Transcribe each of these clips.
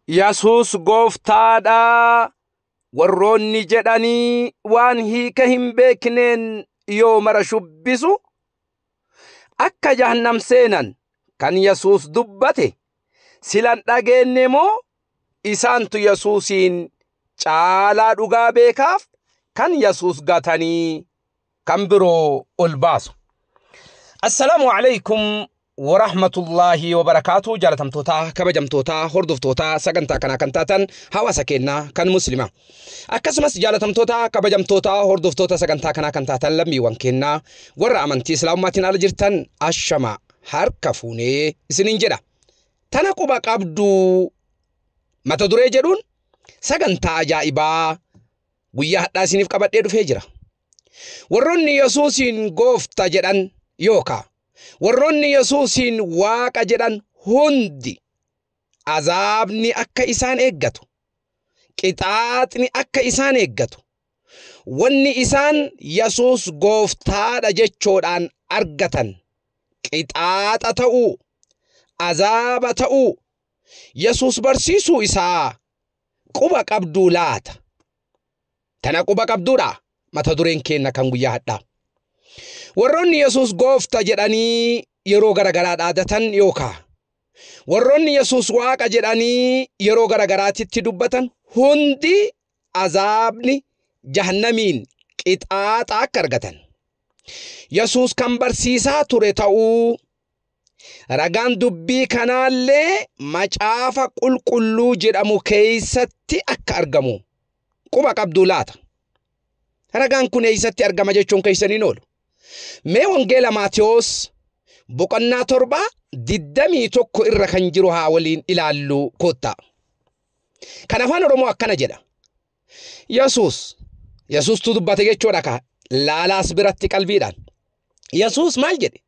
Yesuus gooftaadhaa warroonni jedhanii waan hiika hin beekneen yoo mara shubbisu akka jahannam seenan kan Yesuus dubbate silan dhageenne moo isaantu Yesuusiin caalaa dhugaa beekaaf kan Yesuus gatanii kan biroo ol baasu. Assalaamu alaykum warahmatullaahi wabarakaatu. Jaalatamtootaa, kabajamtootaa, hordoftootaa sagantaa kanaa kan taatan hawaasa keenyaa kan Muslimaa, akkasumas jaalatamtoota, kabajamtootaa, hordoftoota sagantaa kanaa kan taatan lammiiwwan keenyaa warra amantii Islaamummaatiin ala jirtan, ashama harka fuunee isiniin jedha. Tana quba qabduu mata duree jedhuun sagantaa ajaa'ibaa guyyaa hadhaa isiniif qabadhee dhufee jira. Warroonni Yesuusiin goofta jedhan yookaa warroonni Yesuusiin Waaqa jedhan hundi azaabni akka isaan eeggatu, qixaaxni akka isaan eeggatu, wanni isaan Yesuus gooftaadha jechoodhaan argatan qixaaxa ta'uu, azaaba ta'uu Yesuus barsiisuu isaa quba qabduu laata? Tana quba qabduudha mata dureen keenya kan guyyaa hadhaa. Warroonni Yesuus goofta jedhanii yeroo garagaraa dhaadatan yookaa warroonni Yesuus Waaqa jedhanii yeroo garagaraatitti dubbatan hundi azaabni jahannamiin qixaaxa akka argatan Yesuus kan barsiisaa ture ta'uu ragaan dubbii kanaallee Macaafa Qulqulluu jedhamu keeysatti akka argamu quba qabduu laata? Ragaan kun eeysatti argama jechuun keeysaniin oolu. Mee Wangeela Maatewos boqonnaa 7:21 irra kan jiru haa waliin ilaallu kottaa. Kan Afaan Oromoo akkana jedha. Yesuus, Yesuustu dubbate jechuudha ka laalaas biratti qalbiidhaan. Yesuus maal jedhe?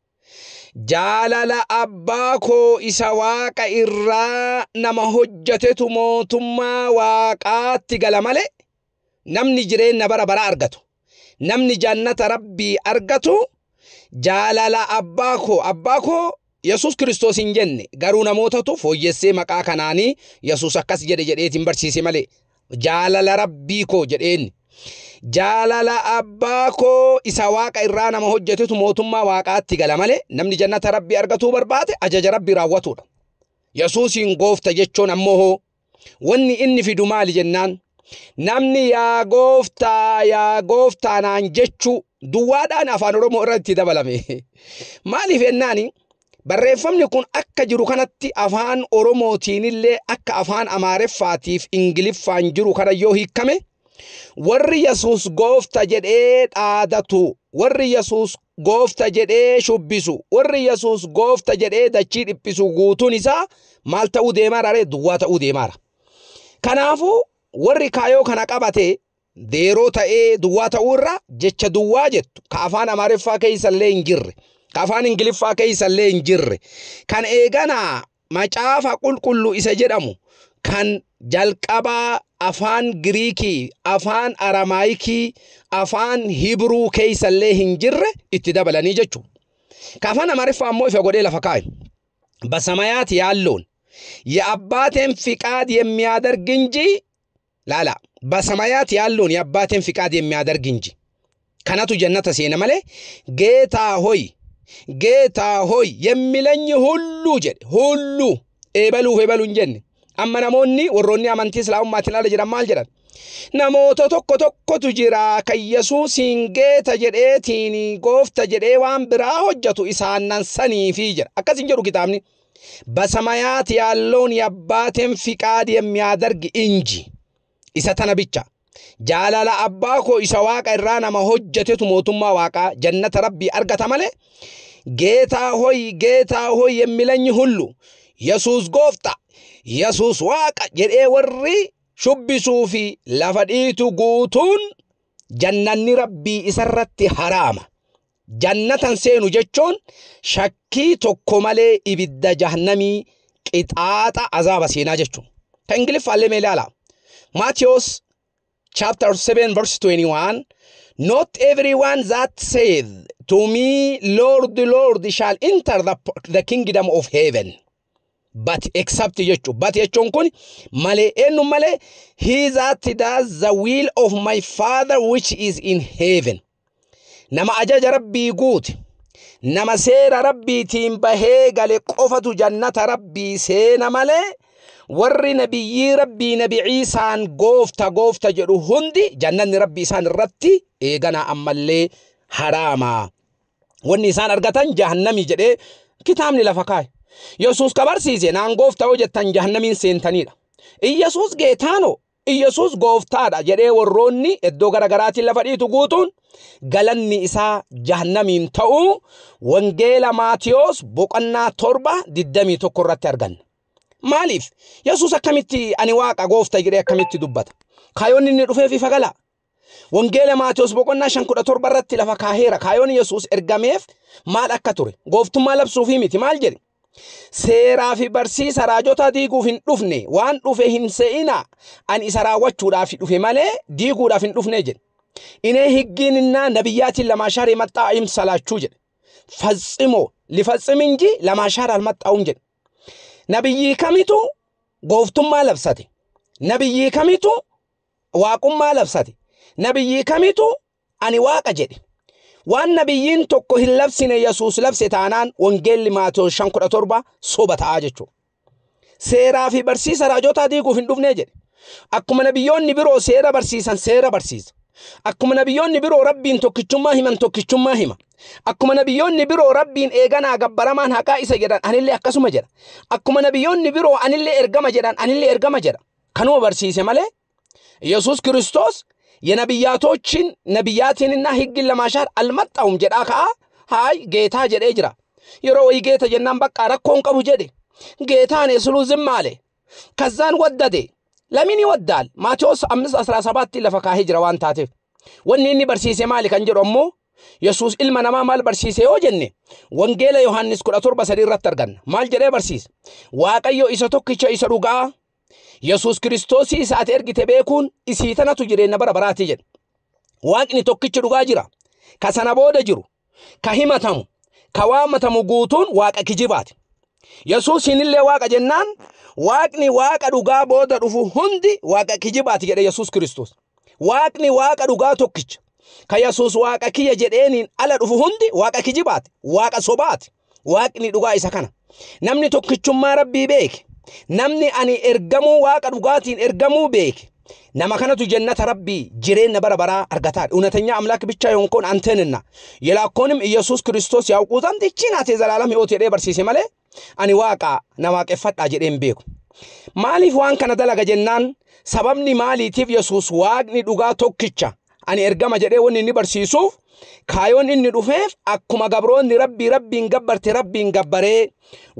Jaalala abbaa koo isa Waaqa irraa nama hojjatetu mootummaa Waaqaatti gala malee, namni jireenya bara bara argatu, namni jannata Rabbii argatu jaalala abbaa koo, abbaa koo Yesuus Kiristoos hin jenne garuu, namootatu fooyyessee maqaa kanaanii Yesuus akkas jedhe jedheetiin barsiise malee, jaalala Rabbii koo jedheen. Jaalala abbaa koo isa Waaqa irraa nama hojjetetu mootummaa Waaqaatti gala malee, namni jannata Rabbii argatuu barbaade ajaja Rabbii raawwatudha. Yesuusiin goofta jechuun ammoo hoo wanni inni fidu maali jennaan, namni "Yaa gooftaa, yaa gooftaa" naan jechuu duwwaadhaan Afaan Oromoo irratti dabalame. Maaliif jennaani, barreeffamni kun akka jiru kanatti Afaan Oromootiinillee akka Afaan Amaareffaatiif Ingiliffaan jiru kana yoo hiikkame, warri Yesuus goofta jedhee dhaadatu, warri Yesuus goofta jedhee shubbisu, warri Yesuus goofta jedhee dachii dhiphisu guutuun isaa maal ta'uu deemaara ree? Duwwaa ta'uu deemaara. Kanaafuu warri kaayoo kana qabate deeroo ta'ee duwwaa ta'uu irra jecha duwwaa jettu ka Afaan Amaariffaa keessa illee hin jirre, ka Afaan Ingiliffaa keessa illee hin jirre, kan eeganaa Macaafa Qulqulluu isa jedhamu kan jalqabaa Afaan Giriikii, Afaan Aramaayikii, Afaan Hibruu keessa illee hin jirre itti dabalanii jechuudha. Ka Afaan Amaariffaa ammoo ifa godhee lafa kaa'e. በሰማያት ያለውን የአባቴን ፍቃድ የሚያደርግ እንጂ ላላ በሰማያት ያለውን የአባቴን ፍቃድ የሚያደርግ እንጂ kanatu jannata seena malee "ጌታ ሆይ፣ ጌታ ሆይ" የሚለኝ ሁሉ jedhe. ሁሉ eebaluuf eebaluu hin jenne. Amma namoonni warroonni amantii Islaamummaatiin ala jiran maal jedhan? Namoota tokko tokkotu jira kan Yesuusiin geeta jedheetiin, goofta jedhee waan biraa hojjetu, isaannan saniifi jedha. Akkas hin jedhu kitaabni. በሰማያት ያለውን የአባቴን ፍቃድ የሚያደርግ እንጂ isa tana bicha, jaalala abbaa koo isa Waaqa irraa nama hojjetetu mootummaa Waaqaa, jannata Rabbii argata malee, "ጌታ ሆይ፣ ጌታ ሆይ" የሚለኝ ሁሉ፣ Yesuus goofta, Yesuus Waaqa jedhee warri shubbisuu fi lafa dhiitu guutuun jannanni Rabbii isarratti haraama. Jannatan seenu jechuun shakkii tokko malee ibidda jahannamii qixaaxa azaaba seenaa jechuun. Kan Ingiliffaallee mee ilaala. Matthews chapter 7 verse 21: "Not everyone that saith to me, 'Lord, Lord,' shall enter the kingdom of heaven." But except jechuun, but jechuun kun malee, eenyu malee? He that does the will of my Father which is in heaven. Nama ajaja Rabbii guute, nama seera Rabbiitiin bahee gale qofatu jannata Rabbii seena malee, warri nabiyyii Rabbii Nabi Ciisaan goofta goofta jedhu hundi jannanni Rabbii isaan irratti eeganaa ammallee haraama. Wanni isaan argatan jahannamii jedhee kitaabni lafa kaa'e. Yesuus ka barsiise naan gooftaa yoo jettan jahannamiin seentanidha. Iyyasuus geetaano, Iyyasuus gooftaadha jedhee warroonni iddoo garaagaraatiin lafa dhiitu guutuun galanni isaa jahannamiin ta'uu Wangeela Maatiyoos boqonnaa 7:21 irratti arganna. Maaliif? Yesuus akkamitti ani Waaqa goofta jedhee akkamitti dubbata? Kaayoon inni dhufeef ifa gala. Wangeela Maatiyoos boqonnaa 5:17 irratti lafa kaaheera. Kaayoon Yesuus ergameef maal akka ture? Gooftummaa labsuufii miti, maal jedhe? Seeraa fi barsiisa raajota diiguuf hin dhufne, waan dhufe hin se'ina, ani isa raawwachuudhaaf dhufe malee diiguudhaaf hin dhufne jedhe. Inee higgiinnaa nabiyyaatiin lamaashaar maxxaa imsalaachuu jedhe. Fatsimo lifatsim inji lamaashaar almaxxaa'uun jedhe. Nabiyyii kamitu gooftummaa labsate? Nabiyyii kamitu waaqummaa labsate? Nabiyyii kamitu ani Waaqa jedhe? Waan nabiyyiin tokko hin labsine Yesuus labse taanaan, Wangeelli Maatewos 5:17 soba ta'aa jechuudha. Seeraa fi barsiisa raajotaa diiguuf hin dhufnee jedhe. Akkuma nabiyyoonni biroo seera barsiisan seera barsiisa. Akkuma nabiyyoonni biroo Rabbiin tokkichummaa himan tokkichummaa hima. Akkuma nabiyyoonni biroo Rabbiin eeganaa gabbaramaan haqaa isa jedhan, anillee akkasuma jedha. Akkuma nabiyyoonni biroo anillee ergama jedhan, anillee ergama jedha. Kanuma barsiise malee Yesuus Kiristoos የነቢያቶችን ነቢያትንና ሕግን ለማሻር አልመጣሁም jedhaa ka'a haay geetaa jedhee jira. Yeroo wayii geeta jennaan bakka rakkoon qabu jedhe. ጌታን ስሉ ዝም አለ። ከዛን ወደደ። ለምን ይወዳል? ማቴዎስ 5:17 lafa kaahee jira waan taateef. Wanni inni barsiise maali kan jedhu ammoo, Yesuus ilma namaa maal barsiise yoo jenne, Wangeela Yohaannis 17:3 irratti arganna. Maal jedhee barsiise? Waaqayyo isa tokkicha isa dhugaa, Yesuus Kiristoosii isa ati ergite beekuun isii tanatu jireenya bara baraati jedhe. Waaqni tokkichi dhugaa jira. Ka sana booda jiru, ka himatamu, ka waammatamu guutuun Waaqa kijibaati. Yesuusinillee Waaqa jennaan, Waaqni Waaqa dhugaa booda dhufu hundi Waaqa kijibaati jedhe Yesuus Kiristoos. Waaqni Waaqa dhugaa tokkicha. Ka Yesuus Waaqa kiyya jedheeniin ala dhufu hundi Waaqa kijibaati. Waaqa sobaati. Waaqni dhugaa isa kana. Namni tokkichummaa Rabbii beeke, namni ani ergamuu Waaqa dhugaatiin ergamuu beeke, nama kanatu jannata Rabbii jireenya bara baraa argataadha. እውነተኛ አምላክ ብቻ የሆንከውን አንተንና የላከውንም ኢየሱስ ክርስቶስ ያውቁ ዘንድ ይህች ናት የዘላለም ሕይወት jedhee barsiise malee ani Waaqa na waaqeffadhaa jedhee hin beeku. Maaliif waan kana dalaga jennaan, sababni maaliitiif Yesuus Waaqni dhugaa tokkicha, ani ergama jedhee wanni inni barsiisuuf, kaayoon inni dhufeef akkuma gabroonni Rabbii Rabbiin gabbarte Rabbiin gabbaree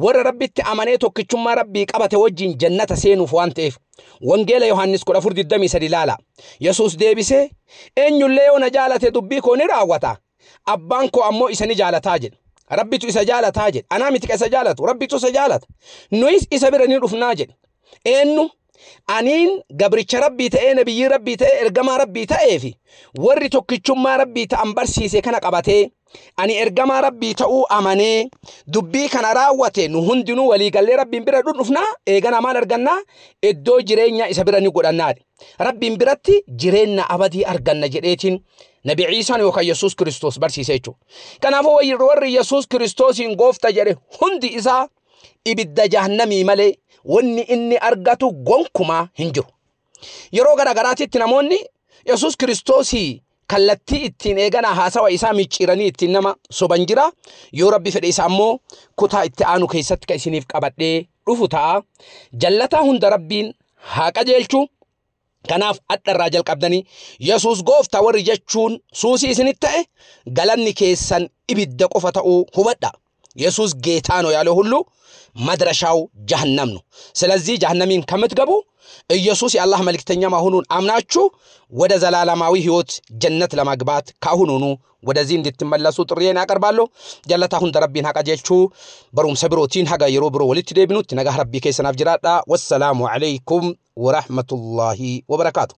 warra Rabbitti amanee tokkichummaa Rabbii qabate wajjin jannata seenuuf waan ta'eef. Wangeela Yohaannis 14:23 ilaala. Yesuus deebisee, eenyullee yoo na jaalate dubbii koo ni raawwata. Abbaan koo ammoo isa ni jaalataa jedhe. Rabbitu isa jaalataa jedhe. Anaa miti ka isa jaalatu, Rabbitu isa jaalata. Nuyis isa bira ni dhufnaa jedhe. Eenyu? Aniin gabricha Rabbii ta'ee, nabiyyii Rabbii ta'ee, ergamaa Rabbii ta'ee fi warri tokkichummaa Rabbii ta'an barsiise kana qabatee, ani ergamaa Rabbii ta'uu amanee dubbii kana raawwate, nu hundinuu waliigallee Rabbiin bira dhufnaa, eegana maal argannaa? Iddoo jireenya isa bira ni godhannaadha. Rabbiin biratti jireenya abadii arganna jedheetiin Nabi Ciisaan yookaan Yesuus Kiristoos barsiise jechuudha. Kanaafuu warri Yesuus Kiristoosiin goofta jedhe hundi isaa ibidda jahannamii malee wanni inni argatu gonkumaa hin jiru. Yeroo garaagaraatitti namoonni Yesuus Kiristoosii kallattii ittiin eeganaa haasawa isaa micciiranii ittiin nama soban jira. Yoo Rabbi fedhe isaa ammoo kutaa itti aanu keessatti kan isiniif qabadhee dhufu ta'a. Jallataa hunda Rabbiin haa qajeelchu. Kanaaf addarraa jalqabdanii Yesuus gooftaa warri jechuun suusii isinitti ta'e, galanni keessan ibidda qofa ta'uu hubadha. ኢየሱስ ጌታ ነው ያለው ሁሉ መድረሻው ጀሀነም ነው። ስለዚህ ጀሀነሚን ከምትገቡ ኢየሱስ የአላህ መልእክተኛ መሆኑን አምናችሁ ወደ ዘላለማዊ ሕይወት ጀነት ለመግባት ከአሁኑኑ ወደዚህ እንድትመለሱ ጥሪዬን አቀርባለሁ። Jallataa hunda Rabbiin haa qajeelchu. Barumsa birootiin haga yeroo biroo walitti deebinutti nagaa Rabbii keessanaaf jiraadha. والسلام عليكم ورحمة الله وبركاته.